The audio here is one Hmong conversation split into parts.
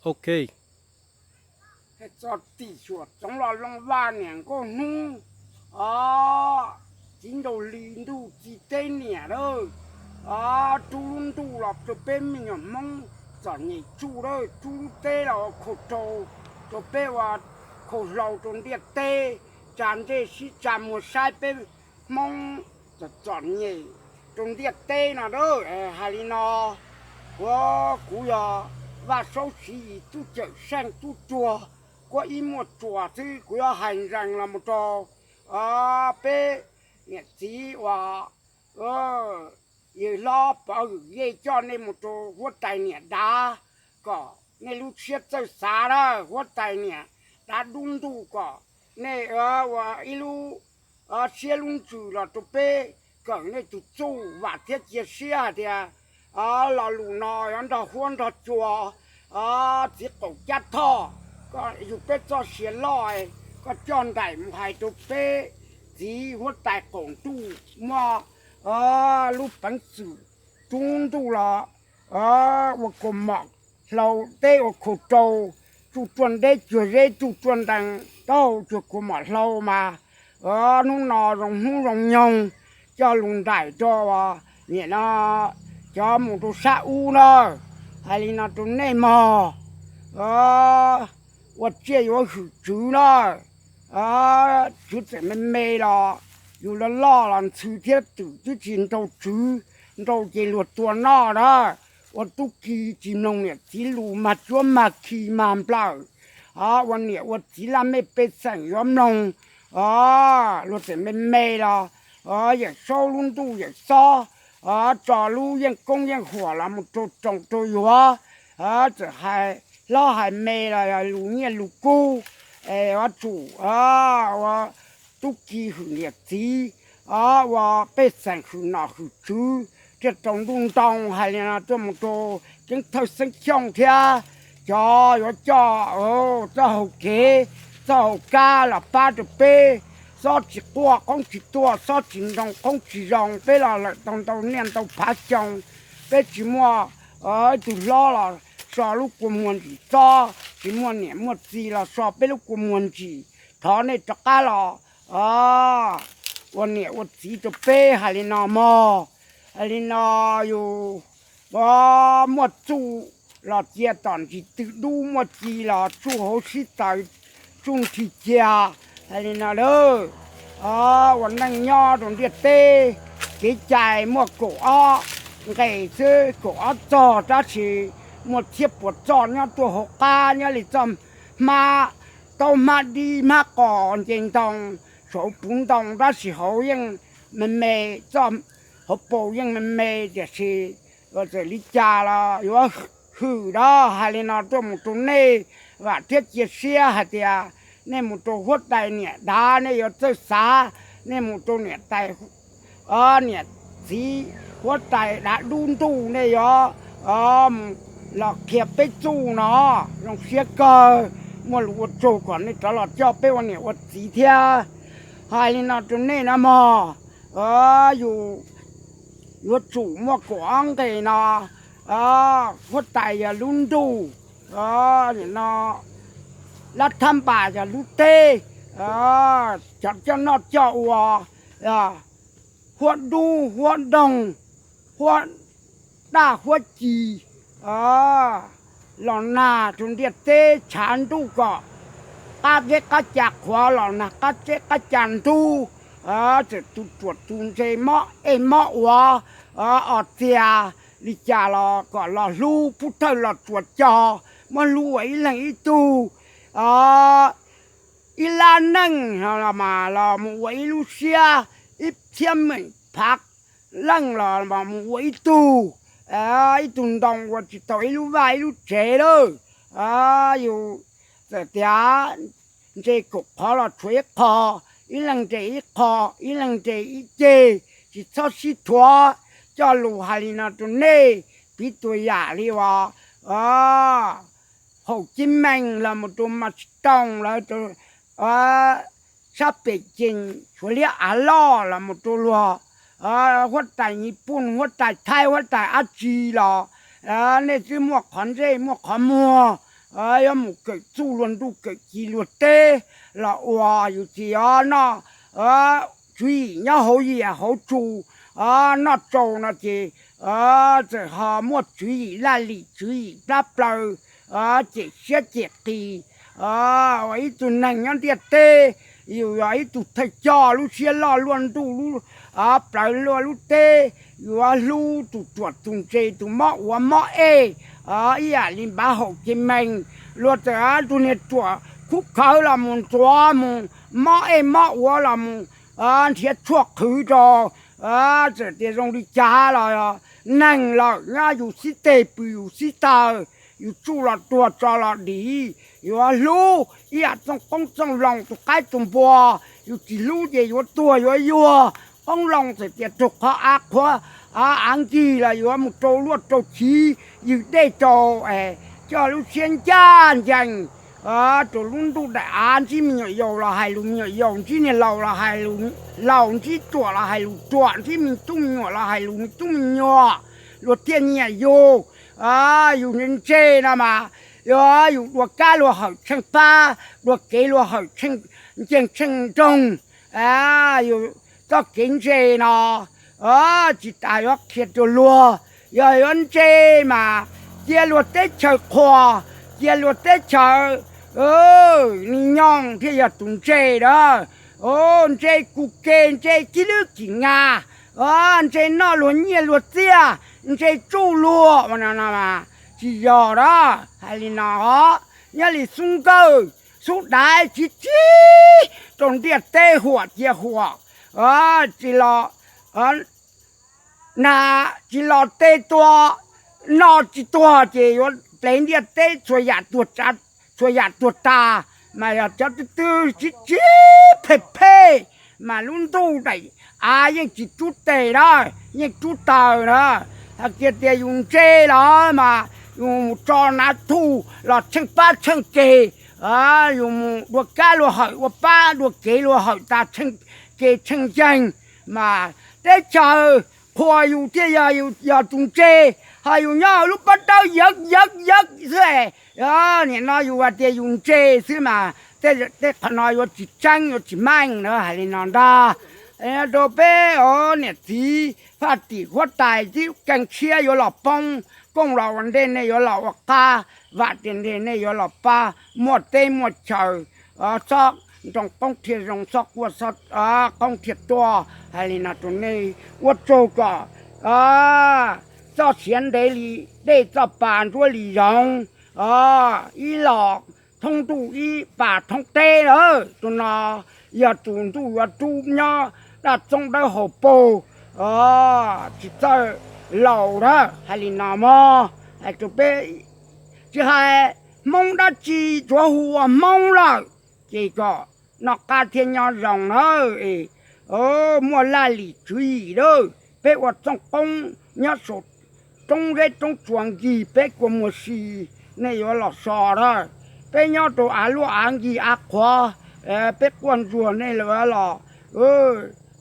Ok. Txog tim xyuam txoov los loo vaj niam nkauj hnub, o, txiv nraug hli ntuj txiv teb niam lawm, o, rub lub ntuj los rau peb me nyuam Hmoob txom nyem tsuj lawm, rub lub teb los ua khau rau, rau peb ua khau hlau rau ntiaj teb, tsa ntsej sib tsa muag saib peb Hmoob txom txom nyem rau ntiaj teb no lawm. Hais li no, kuv, kuv yog Vaj Saub Siv Yis tub cawm seej tub ruag, kuv ib muaj tsuas xwb, kuv yuav hais nrees los mus rau, o, peb niam txiv uas, o, yawg hlob Pov Hwm Yej coj nej mus rau huab tais niam dav, kom nej lub siab txawj xav na, huab tais niam dav dub ntuj kom nej ua ib lub, o, siab lub ntsws los rau peb, kawm nej tus txuj vam thiab cia siab hais tias, o, lo lus no yuav nrog huab nrog cua, o, txiv qaum cab thoj, koj yug peb txoj sia loj, koj coj nraim mus hais rau peb txiv huab tais qaum ntuj muaj, o, lub peev xwm rub ntuj los, o, ua kua mom hlau teb ua khau rau, tsuj ruaj deb cuag zeb tsuj ruaj ntees taub hau cuag kua mom hlau mas, o, hnub no zoo hnub zoo nyoog, coj lus nraim rau, o, niam no, cov mus rau sab ub na, hais li no rau nej mog, o, ua tsiaj yuav hwm tswv na, o, tswv txawm me me los yus loj loj los ntxhw thiab twm twb tsis nrau tswv, nrau ces luag tua noj na, ua tub ki tsis mloog niam txiv lus mag cuab mag khi mag nplawm, o, ua niam ua txiv laj mej pej xeem yuav mloog, o, luag txawm me me los, o, Yawm Saub lub ntuj Yawm Saub, o, tso lub yeej koob yeej huam los mus rau roos rau yuav, o, txawm hais hlob hais me los yog lus nyiaj lus kub, es yuav tsum, o, ua tub ki hwm niam txiv, o, ua pej xeem hwm nom hwm tswv, thiaj rau ntuj ntoo. Hais li no tuaj mus rau ceeb thawj xeeb Xyooj thiab cov yuav coj txoj hau kev, txoj hau kab los pab rau peb, xob tsis quaj qoob tsis tuaj, xob tsis nroo qoob tsis zoo, peb los lawm tau ntau niaj ntau phav xyoo, peb tsis muaj ib tug hlob los so lub kua muag ntsim txob, tsis muaj niam muaj txiv los so peb lub kua muag ntsim. Thov nej rov qab los ua niam ua txiv rau peb. Hais li no mog, hais li no yus muaj txuj los cia tom ntsis twg dub, muaj ci los tsuj hauv sib tawv, tsuj nthi cia. Hais li no lawm, ua neej nyob rau ntiaj teb, kev cai muaj kaum ob nqe xwb, kaum ob txog, tab sis muaj txhiab puas txoj nyob tuaj hauv qab, nyob li txoj hmab taub, hmab dib, hmab qos, nce ntoo, saum puv ntoo, tab sis hauv yeej me me, txoj hauv paus yeej me me, tiam sis txawm li cas los yuav hwm na. Hais li no tuaj mus rau nej, vam thiab cia siab hais tias nej mus rau huab tais niam dav nej yuav txawj xav, nej mus rau niam tais, niam txiv huab tais dav dub ntuj nej yuav mus los qhia peb txuj no. Zoo siab kawg, muaj lus ua tsaug kom nej rov los coj peb ua niam ua txiv thiab. Hais li no rau nej na mog, yus yuav tsum muaj kaum ob nqe no, huab tais yog lub ntuj, no, lab thab npas yog lub teb, cov coj noj coj ua, huab dub huab doog, huab daj huab ci, los nag rau ntiaj teb tshav ntuj kom qab zeb qab ca qhuav, los nag qab zeb qab ca ntub, txawm tu ruam tu ntse mob ej mob ua, os txias li cas los kom los hlub, pub thawj los tsuas cog, muab hlub ua ib leeg ib tug, ib lab neej los mas los mus ua ib lub siab, ib txhiab meem phav leej los mus ua ib tug, ib tug ntoo ua tsis tau ib lub vaj ib lub tsev lawm. Yus txawm tias nres kaum qhov los tshuav ib qho, ib leeg nres ib qho, ib leeg nres ib ceg, tsis txhob sib thuav. Coj lus hais li no rau nej, piv txwv yam li uas Haum Cib Mees los mus rau Mas Tsis Toog lawm, sab pem cees Suav Liab Av Loj los mus rau luag huab tais Nyij Pooj, huab tais Thaib, huab tais dab tsi los nej twb muaj qhov ntsej muaj qhov muag, yuav mus kawm txuj luag ntuj kawm ci luag teb los ua, yus tsis yuav noj tswv yim nyob hauv yias hauv tsu, noj tsau no ces txawm ho muaj tswv yim laj lim tswv yim plab plaws, cem siab cem qis. Ua ib tug neeg nyob ntiaj teb, yus yog ib tug thawj coj lub siab loj luaj ntuj lub plawv luaj lub teb, yuav hlub tus ruam tus ntse tus mob ua mob ej ib yam li npav haum ces mees. Luag txawm tus niag ruam khub khawv los mus ntxuav mus, mob ej mob ua los mus nrhiav tshuaj qhwv rau, txawm tias zoo li cas los neeg lawm nyob yus xib teg pw yus xib taw, yus tsuj los tuag tso los dim, yuav hlub ib yam txooj qoob txooj loo tus qaib tus npua. Yus tsis hlub ces yuav tuag yuav yuag. Qoob loo txawm tias raug qhov av qhuav av nkig los yuav mus rau luaj rau chiv ywg dej rau, coj lub siab ncaj ncees rau lub ntuj daim av, ntsib me nyuam yaus los hais lus me nyuam yaus, ntsib niag laus los hais lus laus, ntsib ruam los hais lus ruam, ntsib me tub me nyuam los hais lus me tub me nyuam, luag thiaj nyiam yus. Yus ntse no mas yus dua kab luag hawm tsheej pab, dua kev luag hawm tsheej nceeg tsheej nroog. Yus txoj kev ntse no tsis tas yuav qhia rau luag, yog yuav ntse mas cia luag teb chaws qhuas, cia luag teb chaws ni nyoog thiaj yog tus ntse na. Ntse kuv ke, ntse kib lwb kim nga, ntse noj luag nyiaj luag txiaj, ntse tsuj luag ua no no mas tsis yog na. Hais li no os, nyob li xub nkawj xub daiv tsiv tsiv rau ntiaj teb huam cia huam, tsis los nag tsis los tej tua, noj tsis tuag ces yuav plev ntiaj teb txhua yam tuag tas, mas yog cov twb twb tsiv tsiv phem phem mas lub ntuj daim av yeej tsis rub tes na, yeej rub taws na. Hais kiag tias yus ntse los mas yus mus tso nav thuj los tsheej pab tsheej ke, yus mus dua kab luag hawm ua pab, dua kev luag hawm tas tsheej ke tsheej yeeg, mas teb chaws qhuas yus thiaj yog yus yog tus ntse. Ho yus nyob hauv lub pob dawb yawv yawv yawv xwb, nim no yus hais tias yus ntse xwb mas tej qhov no yuav tsis tseeb yuav tsis meej na. Hais li no ntag rau peb os niam txiv faj tim huab tais, tib keeg tshiab yuav los poob, kooj los ua ntej nej yuav los ua qab, vam tias ntej nej yuav los pab, muaj teb muaj chaw, txhob nroo qoob thiaj zoo, txhob quaj qoob thiaj tuaj. Hais li no rau nej, ua tsaug kom txoj siav ntev li dej, txoj pa ntsuab li zoov, ib los thoob ntuj ib pas thoob teb lawm. Tus no yog tus ntuj yuav rub nyob daj txoob dawb hauv paug, tsis txawj laus lawm. Hais li no mog, hais rau peb, tsis hais Hmoob dab tsi, tsuav hu ua Hmoob lawm ces kom noj qab thiab nyob zoo na. Muaj laj lim tswv yim lawm, peb ua txooj qoob nyob saum roob zeb roob tsuas nkig peb kua muag si, nej yuav los so lawm. Peb nyob rau av luaj av nkig av qhuav, peb quaj ntsuag nej yuav los,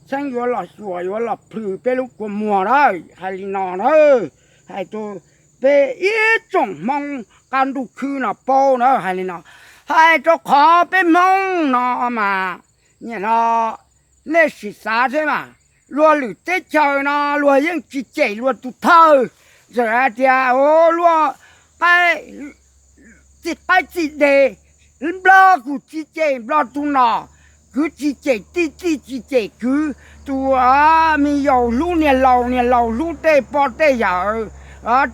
txheeb yuav los xyuas yuav los plhws peb lub kua muag lawm. Hais li no na, hais rau peb ib tsoom Hmoob qab ntuj khwb no paub na. Hais li no, hais rau qhov peb Hmoob no mas nim no nej sim xav thiab mas, luag lwm teb chaws no luag yeej tsis cem luag tus thawj. Txawm hais tias luag qaib, txij qaib txij deg, nplog kuj tsis cem nplog tus nom, kwv tsis cem tij, tij tsis cem kwv, tus me yaus hlub niag laus, niag laus hlub tej pog tej yawm,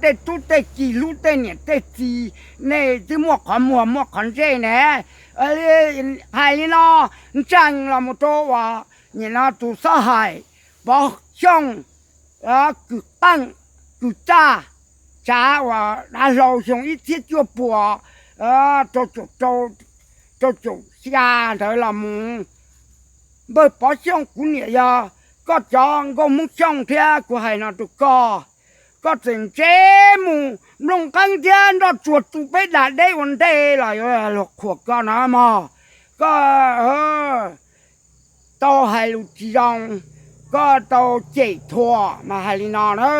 tej tub tej ki hlub tej niam tej txiv. Nej twb muaj qhov muag muaj qhov ntsej ne. Hais li no, ntseeg los mus rau uas nim no tus xob hais Pov Xyooj, kws qeej kws txaj, tsav uas dav hlau xyoo ib txhiab cuaj puas rau caum xya ntawd los mus. Npawg Pov Xyooj, kuv niam yog koj cov nkauj Hmoob Xyooj thiab, kuv hais no rau koj, koj txawm ntse mus nplooj nqeeb thiab nroj tsuag tu peb da deb ua ntej los yuav luag qhuas koj na mog. Koj tau hais lus tsis zoo, koj tau cem thuam mas hais li no na.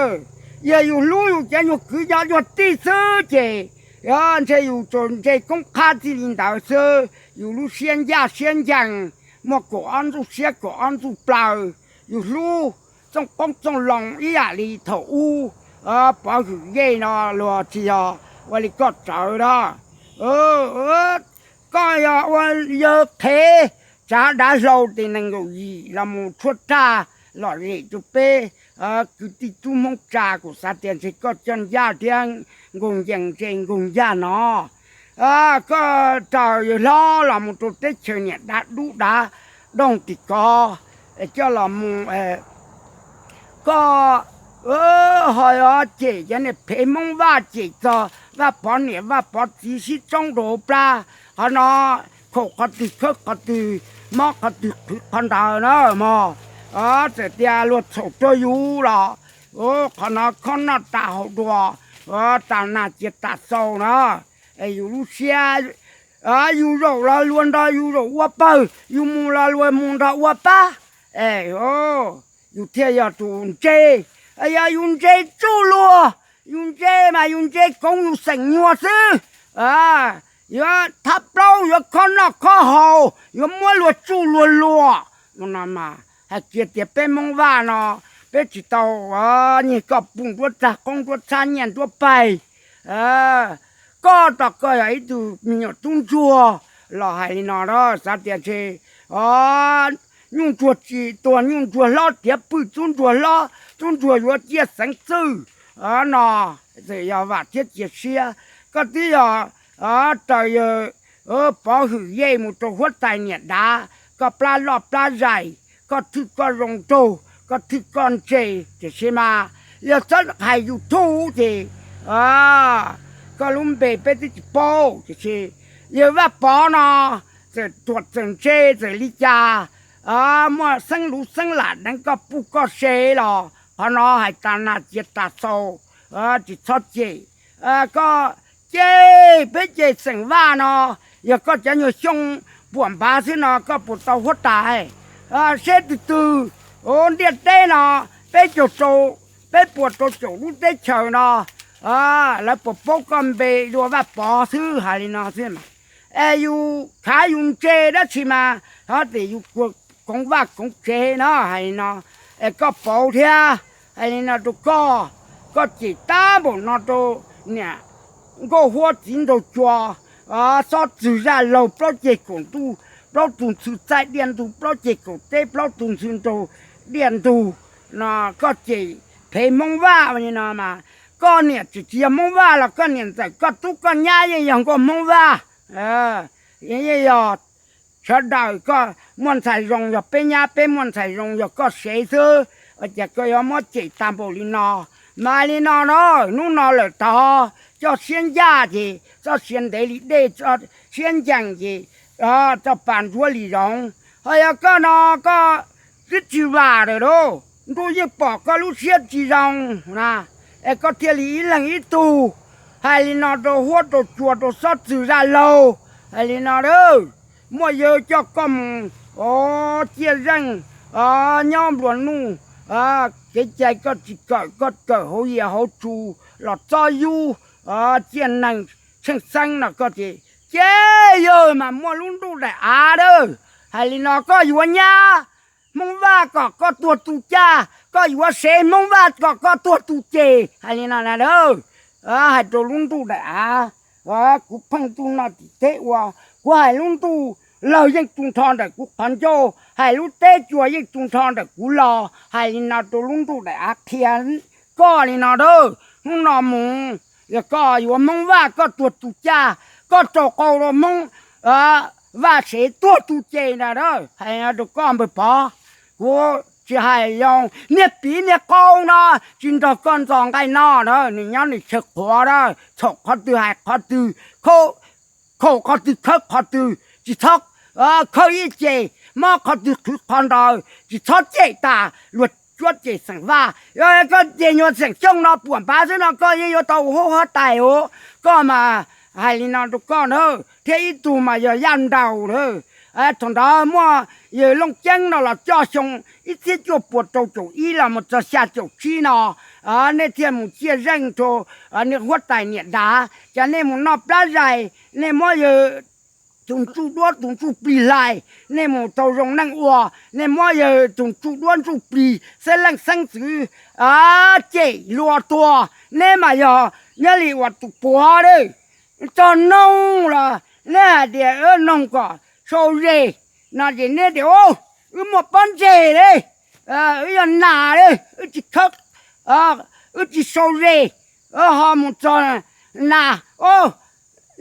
Yog yus hlub yus cov nyuag kwv cov nyuag tij xwb ces Ntshe yus tsuas ntse koob qhab txij li ntawd xwb, yus lub siab ncaj siab ncees, muaj kaum ob ntxuj siab kaum ob ntxuj plaws, yus hlub txooj qoob txooj loo ib yam li thaum ub. Pov Hwm Yej no luag tsis yog ua li koj tsawv na. Koj yog ua yawg qhev tsav dav hlau tes nees nkaum yim los mus tshuab raj lom zem rau peb kwv tij tub Hmoob tsa, kuv xav tias ntshe koj coj ncaj thiab nkaug ncees ntshe nkaug ncaj no. Koj raws yawg hlob los mus rau teb chaws niam dav dub dav doog tim kov, coj los mus koj ho cem cov niag phem Hmoob Vaj, cem txog Vaj Pov niam Vaj Pov txiv sib tsoob rau hauv plab. Qhov no khaum qhov twg khawb qhov twg, mob qhov twg qhwv qhov ntawd na mog. Txawm tias luag txhaum rau yus los qhov no khob noj tas haus dua, tas nas cia tas xau na. Yus lub siab, yus zaum los luag nrog yus zaum ua pawg, yus mus los luag mus nrog ua pab. Es yus thiaj yog tus ntse. Yog yus ntse tsuj luag, yus ntse mas yus ntse koov yus xeem nyuag xwb. Yuav thab plaub, yuav khob noj khob haus, yuav muab luag tsuj luag luag. No mas hais kiag tias peb Hmoob Vaj no, peb tsis tau nyiag koj puj nruab txag qoob nruab txhab nyiaj nruab paig. Koj tos koj yog ib tug me nyuam tub ntsuag los hais li no na, xav tias ntshe nyuj ntsuag tsis tuag nyuj ntsuag hlob tiav pwj tub ntsuag hlob, tub ntsuag yuav ciaj xeev txwj. No txawm yog vam thiab cia siab, koj twb yog raws yawg Pov Hwm Yej mus rau huab tais niam dav, koj plab loj plab zais, koj thwj koj zoo nraug, koj thwj koj ntse, tiam sis mas yog txhob hais YouTube ces koj lub npe peb twb tsis paub. Tiam sis yawg Vaj Pov no txawm ruam txawm ntse txawm li cas, muaj xeeb luv xeeb lam deev koj puj koj sev los qhov no hais tas nas cia tas xau, tsis txhob cem. Koj cem peb cem xeem Vaj no, yog koj cov nyuag xyoo puam npav xwb no koj puas tau huab tais? Seb tus twg ntiaj teb no peb caug rau, peb puas rau caum lub teb chaws no lawv puas paub koj npe dua Vaj Pov xwb, hais li no xwb. Es yus khav yus ntse dab tsi mas ho tias yus koov vaj koov tsev no, hais li no. Es koj pauv thiab, hais li no rau koj, koj cem tab npaum no rau niam nkauj huab txiv nraug cua, xob txwg zaj laug plaub ceg kaum ntuj, plaub tug ntxhw txaij diaj ntug, plaub ceg kaum teb plaub tug ntxhw nraug diaj ntug no, koj cem phem Hmoob Vaj li no mas koj niam tsis tsis yog Hmoob Vaj los koj niam ntxawm koj tub koj nyab yeej yog nkauj Hmoob Vaj. Yeej yog sawv daws, koj muaj ntxhais zoo yog peb nyab, peb muaj ntxhais zoo yog koj sev xwb, ua cas koj yuav muab cem tag npaum li no? Mas li no na, hnub no lawm tod, coj siab ncaj ces txoj sia ntev li dej, siab ncees ces txoj pa ntsuab li zoov. Ho yog koj no koj twb tsis vam lawm lauj, ntuj yeej pom koj lub siab tsis zoo na, es koj thiaj li ib leeg ib tug hais li no rau huab rau cua rau xob txwg zaj laug, hais li no, muaj yawg coj koj mus ciaj zeej nyob nplua nuj, kev cai koj tsis kawm, koj kawm hauv yias hauv tsu los txob yub ciaj neeg tsheej xeeb no koj ces, ces yawg mas muaj lub ntuj daim av lawm. Hais li no koj yuav nyab Hmoob Vaj kom koj tuag tu caj, koj yuav sev Hmoob Vaj kom koj tuag tu ces, hais li no na. Hais rau lub ntuj daim av, kuv pheej ntuj noj tim teb ua, kuv hais lub ntuj lawg yeej tu nrho ntawm kuv qhov ncauj, hais lub teb cua yeej tu nrho ntawm kuv los, hais li no rau lub ntuj daim av qhia koj li no a. Hnub no mus, yog koj yuav Hmoob Vaj koj tuag tu caj, koj rau qau rau Hmoob Vaj sev tuag tu ces na. Hais rau koj npawg Pov, kuv tsis hais yog niag piv niag qau no tsis nrog koj ntxos nqaij no na, nws nyob nws chaw qhuav na, txhaum qhov twg hais qhov twg, khaum qhov twg khawb qhov twg, tsis txhob khawb ib ce, mob qhov twg qhwv qhov ntawd, tsis txhob cem tas luag cuab cem xeem Vaj. Koj ces nyuag xeem Xyooj no puam npav xwb no koj yeej yuav tau ua huab tais os. Koj mas hais li no rau koj na, thiab ib tug mas yog Yaj Nraus na. Thaum ntawd muaj yawg Looj Ceeb no los coj xyoo ib txhiab cuaj puas rau caum ib los mus txog xya caum tsib no, nej thiaj mus ciaj zeej rau niag huab tais niam dav. Ces nej mus noj plab zais, nej muab yawg tus ntsuj duab tus ntsuj plig hlais, nej mus tau zoo neej ua, nej muab yawg tus ntsuj duab ntsuj plig xeeb leej xeeb ntxwv cem hlua tuag, neb mas yog nyob li uas tus puav lawm. Txog noog los neb hais tias noog kom sau ze no ces neb tias, wb muaj pob ntseg li, wb yog nas li, wb tsis khawb, wb tsis sau ze, ho mus txog nas,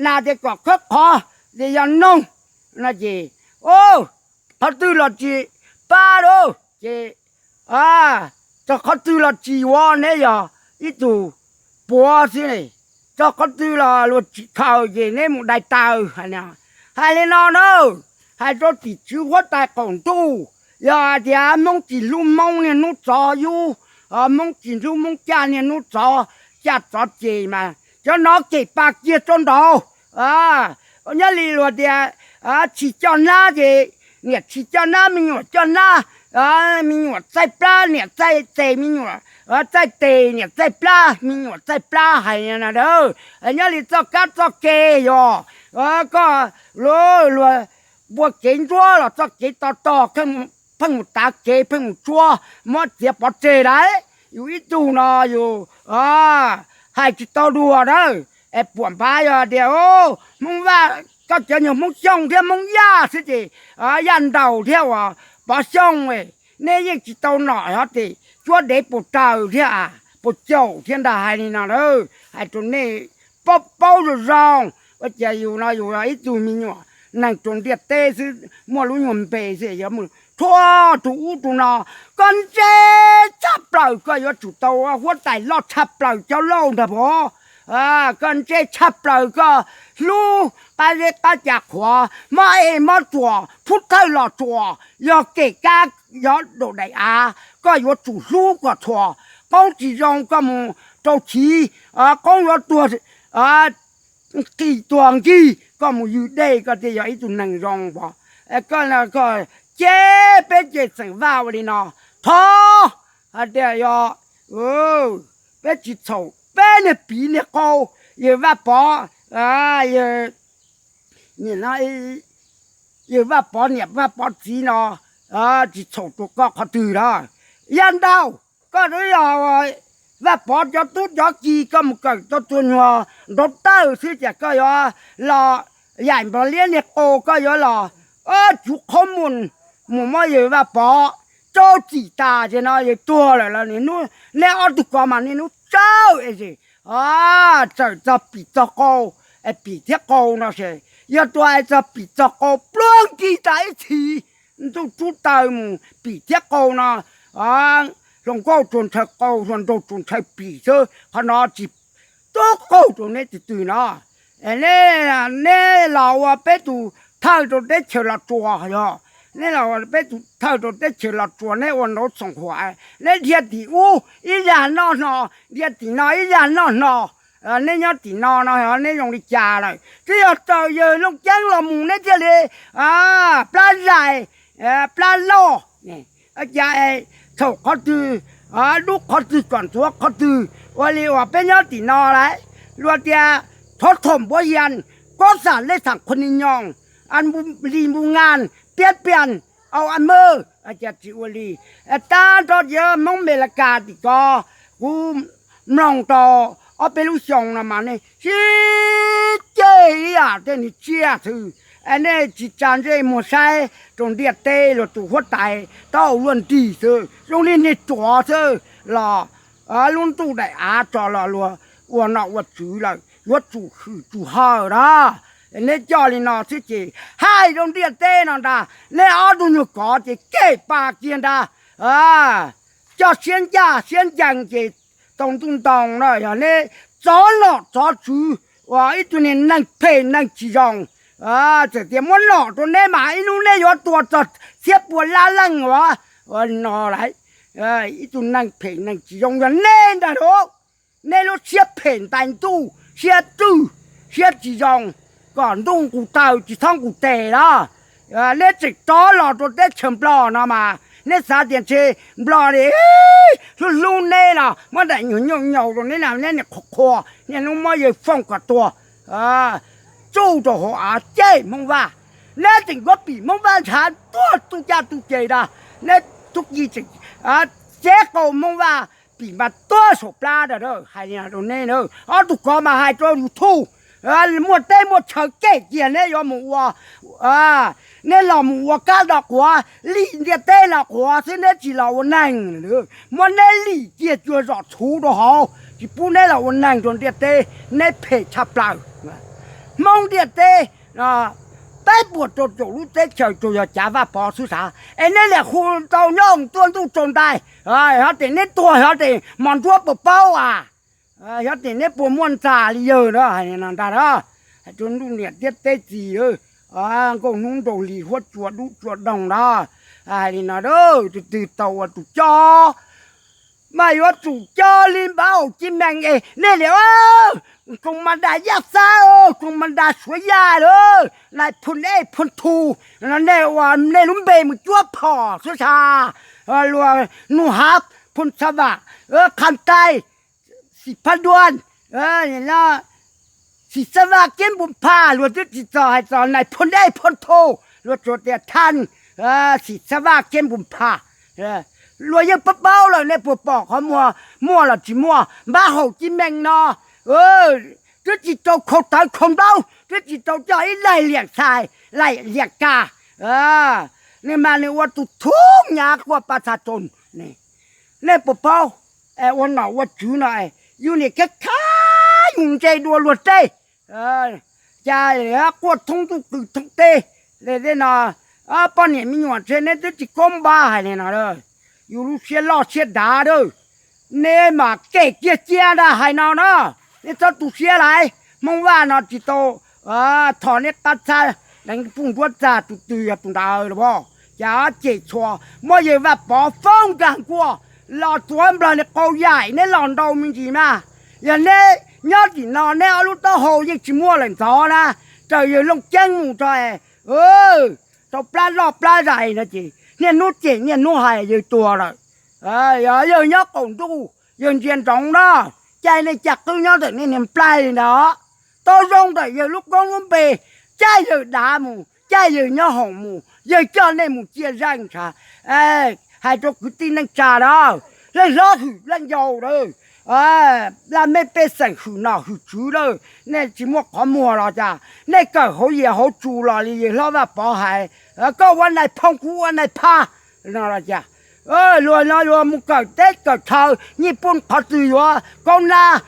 nas tias kom khawb qhov, tias yog noog no ces qhov twg los tsis pab lauj. Ces txog qhov twg los tsis yuav, neb yog ib tug puav xwb ne. Txog qhov twg los luag tsis khaws ces neb mus dai taws. Hais li no na, hais rau tim tswv huab tais qaum ntuj, yog hais tias Hmoob tsis hlub Hmoob niaj hnub tsov yub, Hmoob tsis hlub Hmoob caj niaj hnub tsov caj tsov ces mas cov no kem pa kiag rau nraud. Nyob li luag tias tshis coj hnab ces niam tshis coj hnab, me nyuam coj hnab, me nyuam txaij plab, niam txaij tes, me nyuam txaij tes, niam txaij plab, me nyuam txaij plab hais na. Nyob li txoj kab txoj kev yog koj luag npua kev ntsuab los txoj kev to tog, pheej mus tav kev pheej mus tsuab, muab txiav pov tseg lawm. Yus ib tug no yus hais tsis tau dua na. Es puam npav yog tias Hmoob Vaj, koj cov nyuag Hmoob Xyooj thiab Hmoob Yaj xwb ces Yaj Nraus thiab uas Pov Xyooj, neb yeej tsis tau nom hov tes cuab dev puas raws thiab puas caum thiab ntag. Hais li no, hais rau nej paub paub zoo zoo, ua cas yus no yus ib tug me nyuam neeg rau ntiaj teb xwb muaj lub nyuag npe xwb yuav mus rhuav rau ub rau no. Koj ntse tshaj plaws koj yuav tsum tau huab tais loj tshaj plaws cov lauj nrog pov. Koj ntse tshaj plaws koj hlub qab zeb qab ca qhuav, mob ej mob tsuas, phub thawj los tsuas, yog kem kab yog daum daim av, koj yuav tsum hlub kom txhua. Qoob tsis zoo koj mus rau chiv, qoob yuav tuag qis tuag nkig, koj mus ywg dej koj thiaj yog ib tug neeg zoo pov. Koj, koj ces peb ces xeem Vaj ua li no, thov hais tias yog peb tsis txhaum peb niag piv niag qau, yawg Vaj Pov, yawg Vaj Pov niam Vaj Pov txiv no tsis txhaum rau koj qhov twg lawm. Yaj Nraus, koj twb yog Vaj Pov cov tub cov ki, koj mus kawm tau tus nyuag nraud tawj xwb ces koj yuav los yaim nplog liab niag qau, koj yuav los cuv qhob mus, mus muab yawg Vaj Pov rau txim tas ces no yawg tuag lawm los neb ob tug ko mas niaj hnub tsawm es txawm txog pim txog qau, pim thiab qau no es yog tus hais txog pim txog qau pluag nkig tas ib txhis, ntuj rub taw mus pim thiab qau no, hluas nkauj tsuas ntshaw qau, hluas nraug tsuas ntshaw pim xwb. Qhov no tsis tub qaug rau neb tus twg no. Neb los ua peb tus thawj rau teb chaws Los Tsuas yog, neb los ua peb tus thawj rau teb chaws Los Tsuas, neb ua nraud xoom huam, neb dhia tim ub ib zag noj hno, dhia tim no ib zag noj hno. Neb nyob tim no no neb zoo li cas lawm? Twb yog raws yawg Looj Ceeb los mus neb thiaj li plab zais plab loj. Cas txhaum qhov twg, dub qhov twg kom ntxuav qhov twg, ua li uas peb nyob tim no lawm. Luag tias thov thom npuav hias, kob xam lej xam qhua ni nyoos, li npu ngas piab pias au a mawj, cas tsis ua li. Tag nrho cov Hmoob Amelikas tim ko, kuv mloog tau ob peb lub xyoo no mas nej sib ceg ib yam tej niag tsiaj xwb. Nej tsis tsa ntsej muag saib rau ntiaj teb luag tus huab tais taub hau luaj nrig xwb, zoo li niag ruam xwb los lub ntuj daim av tso los luag ua nom ua tswv lawm, yuav tsum hwm tsum hawm na. Neb coj li no xwb ces hais rau ntiaj teb no ntag, neb ob tug nyuag kov ces kem pa kiag ntag. Coj siab ncaj siab ncees ces tau ntuj ntoo no yog neb txov nom txov tswv uas ib tug niag neeg phem neeg tsis zoo. Txawm tias muab nom rau neb mas ib hnub neb yuav tua txog txhiab pua lab leej uas no lawm. Ib tug neeg phem neeg tsis zoo yog neb ntag lauj. Neb lub siab phem ntais ntuj, siab twg, siab tsis zoo, kom ntuj nqus taw tsis txhob nqus tes los. Neb tseem rov los rau teb chaws Nplog no mas Neb xav tias ntshe Nplog hlub hlub neb los muab daim nyuag nyuj nyaus rau neb na, neb niam qhuas qhuas, niaj hnub muab yawg fooj kom tuag, tsuj rau hauv av cem Hmoob Vaj. Neb tseem yuav pim Hmoob Vaj ntshav tuag tu caj tu ces da, neb tub ki tseem cev qau Hmoob Vaj pim mas tuag saum plab da. Hais li no rau neb na, ob tug kov mas hais rau YouTube, muaj teb muaj chaw cem kiag neb yuav mus ua, neb los mus ua kab do quav, lim ntiaj teb no quav xwb neb tsis los ua neeg. Muab neb lim kiag cua zom txhuv rau hauv, tsis pub neb los ua neeg rau ntiaj teb, neb phem tshaj plaws. Hmoob ntiaj teb peb puas rau caum lub teb chaws tsuas yog cav Vaj Pov xwb sav, es neb lam hu tau nyob tuaj ntuj tsaus ntais, yog tias neb tuag yog tias mos nruab puas paub a, yog tias neb puas muaj ntxa li yawg na, hais li no ntag na. Hais rau ntuj niam thiab teb txiv, nkauj hnub nraug hli huab cua dub cua doog na, hais li no, tus twg tau ua tus coj mas yuav tsum coj li npab haum ci mees es nej li, koos mas das yaj xab, koos mas das suav yaj lawm, nais phoo ej phoo thu, nej ua nej lub npe mus cuab phom xwb sas, luag nug hav phoo xav vam, qha ntais, xim phab duaj, xim xab vaj kiab npu pha, luag twb tsis txog hais txog nais phoo ej phoo thu, luag tsuas tias thaj xim xab vaj kiab npu pha. Luag yeej paub paub lawm, nej puas pom qhov muag muaj los tsis muaj? Npab haum ci mees no twb tsis tau khau tawv khau ntaub, twb tsis tau coj ib laig liam xais, laim liam kas, nws mas nws ua tus thub nyav quaj pa txha tsoos. Nej puas paub? Ua nom ua tswv no yus niam khab khab yus ntse dua luag tej, cas quaj thoob ntuj qw thoob teb li no. Poj niam me nyuam ntshe neb twb tsis koob npab hais li no. Yus lub siab loj siab dav a, neb mas kev kiag cia ntag hais no na. Neb txhob tu siab lawm, Hmoob Vaj no tsis tau tho neb qab txhab deev puj nruab txag, tus twg yog tus ntawd los? Cas cem txhua, muab yawg Vaj Pov foob nkag nkuaj los txuav nplawg li qau yaim, neb los ntau me ntsis mas. Yog neb nyob tim no neb ob lub taub hau yeej tsis muaj lawm ntxov na, raws yawg Looj Ceeb mus rau, rau plab loj plab zais no ces niaj hnub cem niaj hnub hais yawg tuag lawm. Yog yawg nyob qaum ntuj yawg ntsia ntsoov na, caij nej caj qwb nyob ntawm nej niag nplaig li ntawd, tau zoo ntawm yawg lub koob lub npe, caij yawg dav mus, caij yawg nyob hoom mus, yawg coj nej mus ciaj zeej ntshav. Hais rau kwv tij neej tsa na, leej hlob hwm leej yau a, laj mej pej xeem hwm nom hwm tswv lawm, nej tsis muaj qhov muag los cas? Nej kawm hauv yias hauv tsu los li yawg hlob Vaj Pov hais, koj ua nais phoo kuv ua nais phaj no los cas? Luag no luag mus kawm teb kawm chaw, nyiaj pun qhov twg yuav kaub nab,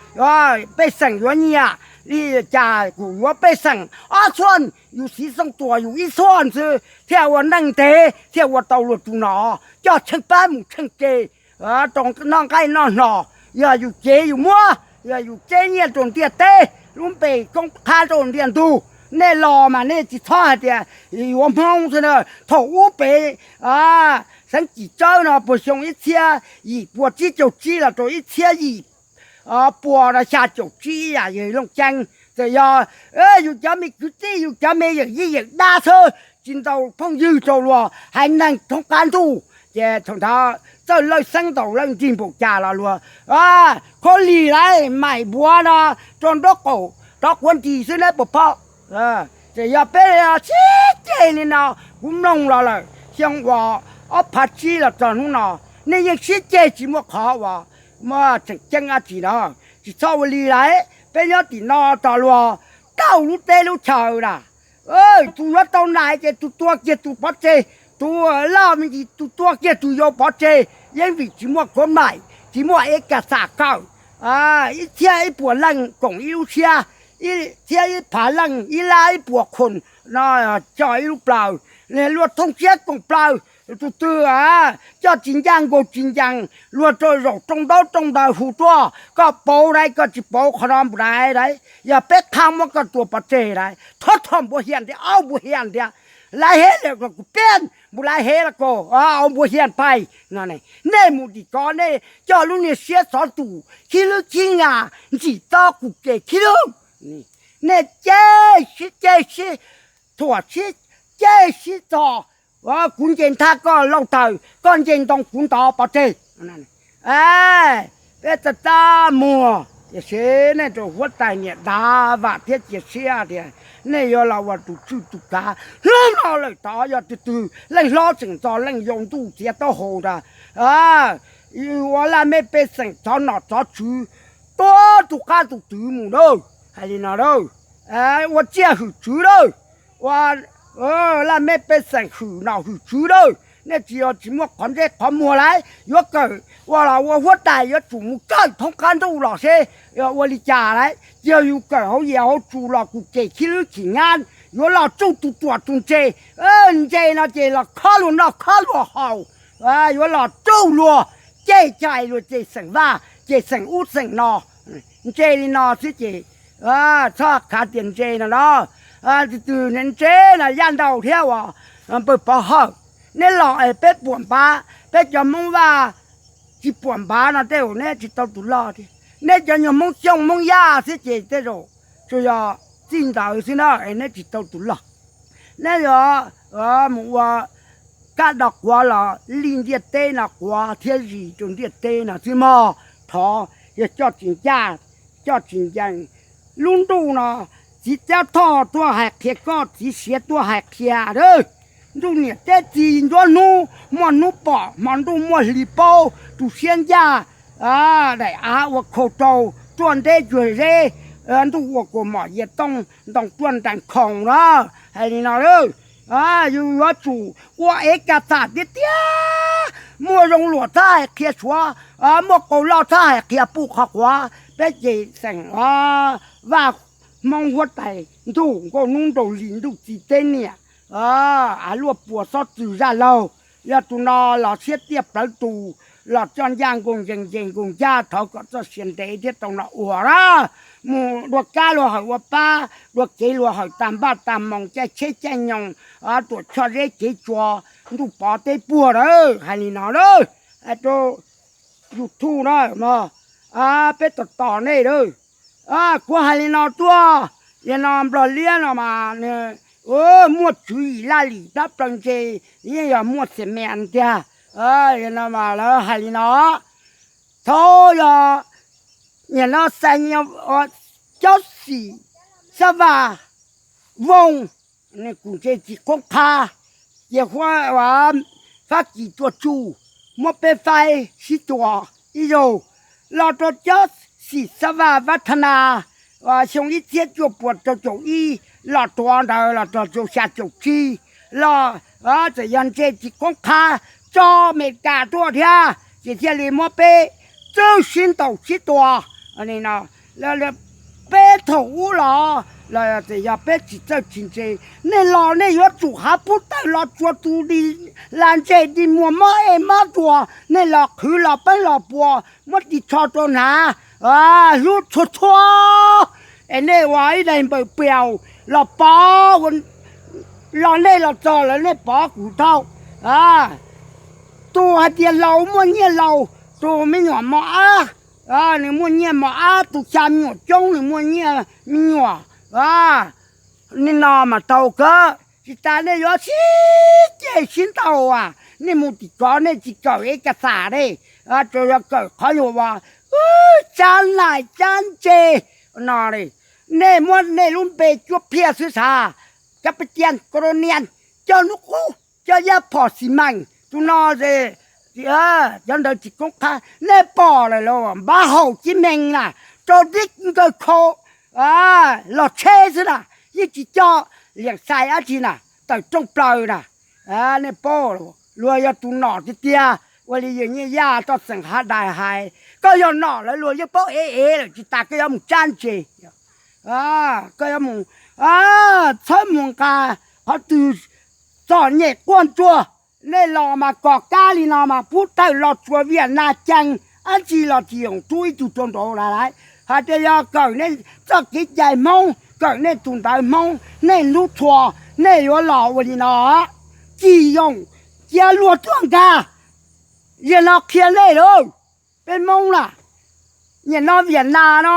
pej xeem yuav nyiam li cas? Kuv yuav pej xeem ob xuaj, yus siv xooj tuas yus ib xuaj xwb thiaj ua neej ntev, thiaj ua tau luag tus nom, coj tsheej pab mus tsheej ke, rau noj nqaij noj hno. Yog yus cev yus muab, yog yus cev nyiaj rau ntiaj teb, lub npe koob qhab rau ntiaj ntug. Nej los mas nej tsis txhob hais tias yuav Hmoob xwb na. Thaum ub pem xeev Cim Tsawb no puag xyoo ib txhiab yim pua tsib caug tsib los rau ib txhiab yim pua xya caum tsib, yawg Looj Ceeb, txawm yog yus cov me kwv tij, yus cov me yawm yij yawm dab xwb, tsis ntaus phooj ywg rau luag haiv neeg thoob qab ntuj. Ces thaum ntawd Txawj Lawj Xeeb ntaus Lawj Nrig npaum cas los luag khaub lig lawm, maim npuav no rau nraub qaum rov quav nris xwb neb puas paub? Ces yog peb sib ceg li no, kuv mloog los lawm xyoo uas ob phav tsib los txog hnub no, nej yeej sib ceg tsis muaj qhov uas muaj tseem ceeb dab tsi na. Tsis txhob ua li lawm, peb nyob tim no tos luag tau lub teb lub chaw na. Tus yuav tau nais ces tus tua kiag tus pov tseg, tus loj me ntsis tus tua kiag tus yau pov tseg. Yeej vim tsis muaj khuab maim, tsis muaj ev kas xam kawm, ib txhiab ib puas leej koom ib lub siab, ib txhiab ib phav leej ib lab ib puas khuam no coj ib lub plaws, luag thooj siab koom plaws. Tus twg coj tsis ncaj nkaug tsis ncees, luag rau zaum rooj ntaub rooj ntawd hu tuaj, koj pauv lawm, koj tsis pauv qhov no npaum lawm, yog peb qha muab koj tua pov tseg lawm. Thov thov npua hiam ntiag, au npua hiam ntiag, lawv hev lawm kom kuv piab npaum lawv hev los kom au npua hiam pais no. Nej mus tim ko nej coj lub niag siab xov tus khib lwb khib ngas ntsim txob kuv kev khib lwb. Nej ceg sib ceg sib thuam sib ceg sib txog, Kuv nce nthab koj lauj taws, koj nce ntoo kuv ntov pov tseg. Peb txaj txaj muag, tiam sis nej rau huab tais niam dav vam thiab cia siab tias nej yuav los ua tus tswj tus kav hnub no lawm. Tod yog tus twg leej hlob tseem txog leej yau ntuj txiav taub hau ntag. Ua laj mej pej xeem txov nom txov tswv, tuav tus qab tus twv mus lawm. Hais li no lawm, ua tsiaj hwm tswv lawm. Ua laj mej pej xeem hwm nom hwm tswv lawm. Nej tsis yog tsis muaj qhov ntsej qhov muag lauj, yuav kawm ua los ua huab tais yuav tsum mus kawm thoob qab ntuj los seb ua li cas lauj. Yog yus kawm hauv yias hauv tsuj los kuv ces khib lwb chim nyab, yuav los tsuj tus tuam tus ntse. Ntse no ces los khob luag noj khob luag haus, yuav los tsuj luag, ces cais luag ces xeem Vaj ces xeem ub xeem no. Ntse li no xwb ces txhob khav tias ntse no no. Tus twg ntse no yaj ntau thiab uas npawg Pov Hawm, neb los es peb puam npav, peb cov Hmoob Vaj tsis puam npav no tej zaum neb tsis tau tus loj thiab. Neb cov nyuag Hmoob Xyooj Hmoob Yaj xwb ces tej zaum tsuas yog txij ntawd xwb na es neb tsis tau tus loj. Neb yuav mus ua kab do quav los li ntiaj teb no quav thiab zis rau ntiaj teb no xwb mog. Thov yog coj tsis ncaj, coj tsis ncees. Lub ntuj no, txiv Tsab Thoj tuaj hais qhia koj, txiv Siav tuaj hais qhia a. Ntuj niam teb txiv nruab hnub muaj hnub pom, hmo ntuj muaj hli paub, tus siab ncaj daim av ua khau rau, ruaj nteb cuag zeb, ntuj ua kua mom yias tooj, ntoo ruaj nrees khoom na. Hais li no, yus yuav tsum ua ev kas xam tiag tiag, muaj zoo luam txhob hais qhia suav, muaj qau loj txhob hais qhia puj qhov quav. Peb ces xeem Vaj Hmoob huab tais ntuj nkauj hnub nraug hli ntuj txiv teb niam, av luaj puas xob txwm zaj laug, yog tus no los siab tiaj plawv tus, los coj ncaj nkoos ncees ncees nkoos ncaj, thov kom txoj sia ntev thiab tau no ua na. Mus dua kab luag hawm ua pab, dua kev luag hawm tag npaj tag moos, caij tsheb caij nyoos, tuam choj zeb kev tsua, ntuj pov teb puag na. Hais li no na, rau YouTube na, peb tos tos nej na. Kuv hais li no tuaj, yog no Nplog Liab no mas nws muaj tswv yim laj lim plab plaws ntse, yeej yog muaj xim mees tiag. Yog no mas lawv hais li no, thaum yog nim no Xais, Cob Xim, Xab Vaj, Vooj, nws kuj ntse tsis qoob qha, ces Fab Kis tua tsuj, muab peb faib sib tua ib zaug, los rau Cob Xim Xab Vaj Vab Thab Nas, xyoo ib txhiab cuaj puas rau caum ib, los tuav ntawd los txog xyoo xya caum tsib, los txawm yog ntse tsis qoob qha, tso Amelikas tuaj thiab ces thiaj li muab peb txawj sib ntaus sib tua. Peb thaum ub los los txawm yog peb tsis txawj tsis ntse, nej los nej yuav tsum hav pub tawm los tsuas tus di la ntse di muag mob ej mob tuag, nej los qhwv los peeb los puas muab ris tsho rau hnav, hlub txhua txhua, es nej ua ib daim npawm piaus los pov, los nej los txog lawm nej pov kuv thaub. Tus hais tias laus muaj nyiaj laus, tus me nyuam mos ab, nws muaj nyiaj mos ab, tus xya me nyuam coob nws muaj nyiaj me nyuam. Nim no mas tau kawg, tsis tas nej yuav sib ceg sib ntaus as, nej mus tim kov nej tsis kawm ev kas xam ne, tsuas yog kawm qhov nyuag uas tsab nais tsab ntse no. Nej muab nej lub npe cuab phiaj xwb xav, cov pes tias ko ro nias, cov hnub qub, cov yaj phom xis mees, tus no cov ntawd tsis koob qha. Nej pom lawm los npab haum cib mees na, rau tib nkaws khau los tsheb xwb na, yeej tsis coj liam xais dab tsi na, tawm rooj plaws na. Nej paub, luag yog tus nom tiag tiag, ua li yawg Nyiaj Yaj toj xeem Hav Dais hais, koj yog nom lawm luag yeej paub ev ev lawm, tsis tas koj yuav mus tsab ntse, koj yuav mus txhawb mus nqa qhov twg txom nyem quaj ntsuag. Nej los mas kom kab li no mas pub tawm los tsuas Viaj Nam cees, dab tsi los tsis yoom rub ib tug rau nraud lawm. Hais tias yog kawm nej txoj kev cai Hmoob, kawm nej tus ntawv Hmoob, nej hlub txhua, nej yuav los ua li no, tsis yoom, cia luag tuaj nkag. Yog no qhia nej lawm, peb Hmoob na, nim no Viaj Nam no